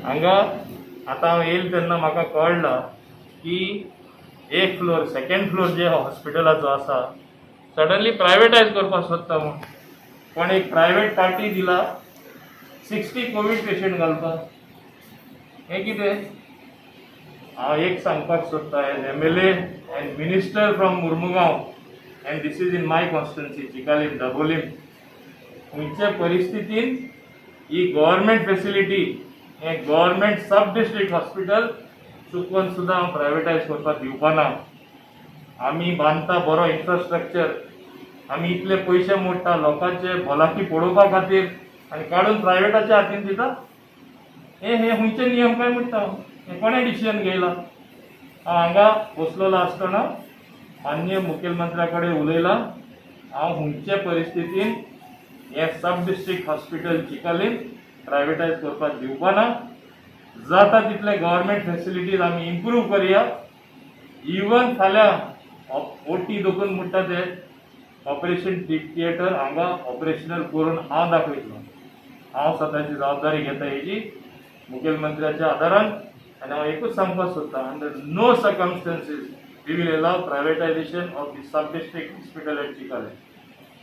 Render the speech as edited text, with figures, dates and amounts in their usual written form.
हांगा आतां हांव येयलें तेन्ना म्हाका कळ्ळां की एक फ्लोर, सेकंड फ्लोर जे हॉस्पिटलाचो आसा, सडनली प्रायवेटायज करपाक सोदता म्हूण पण एक प्रायवेट पार्टी दिला 60 कोवीड पेशंट घालपाक. हें कितें? हांव एक सांगपाक सोदता as MLA and minister from Mormugao, and this is in my constituency, Chicalim, Dabolim, खंयच्या परिस्थितीन ही गव्हर्मेंट फेसिलिटी, हें गव्हर्मेंट सब डिस्ट्रिक्ट हॉस्पिटल चुकोन सुद्दां हांव प्रायवेटायज करपाक दिवपा ना. आमी बांदता बरो इन्फ्रास्ट्रक्चर, आमी इतले पयशे मोडटा लोकांचे भलायकी पळोवपा खातीर आनी काडून प्रायवेटाच्या हातीन दिता. हे हे खंयचे नियम काय म्हणटा हांव? हे कोणें डिसिजन घेयला? हांव हांगा बसलेलो आसतना माननीय मुखेलमंत्र्या कडेन उलयलां. हांव खंयचे परिस्थितीन हें सब डिस्ट्रिक्ट हॉस्पिटल चिकालीम प्रायवेटायज करपाक दिवपा ना. जाता तितले गव्हर्मेंट फेसिलिटीज आमी इम्प्रूव करया. इवन फाल्यां ओटी दोखून म्हणटा ते ऑपरेशन थिएटर हांगा ऑपरेशनल करून हांव दाखयतलो. हांव स्वताची जबाबदारी घेता हेजी मुखेलमंत्र्याच्या आदारान. आनी हांव एकूच सांगपाक सोदता, under no circumstances we will allow privatization of the sub district hospital at Chicalim.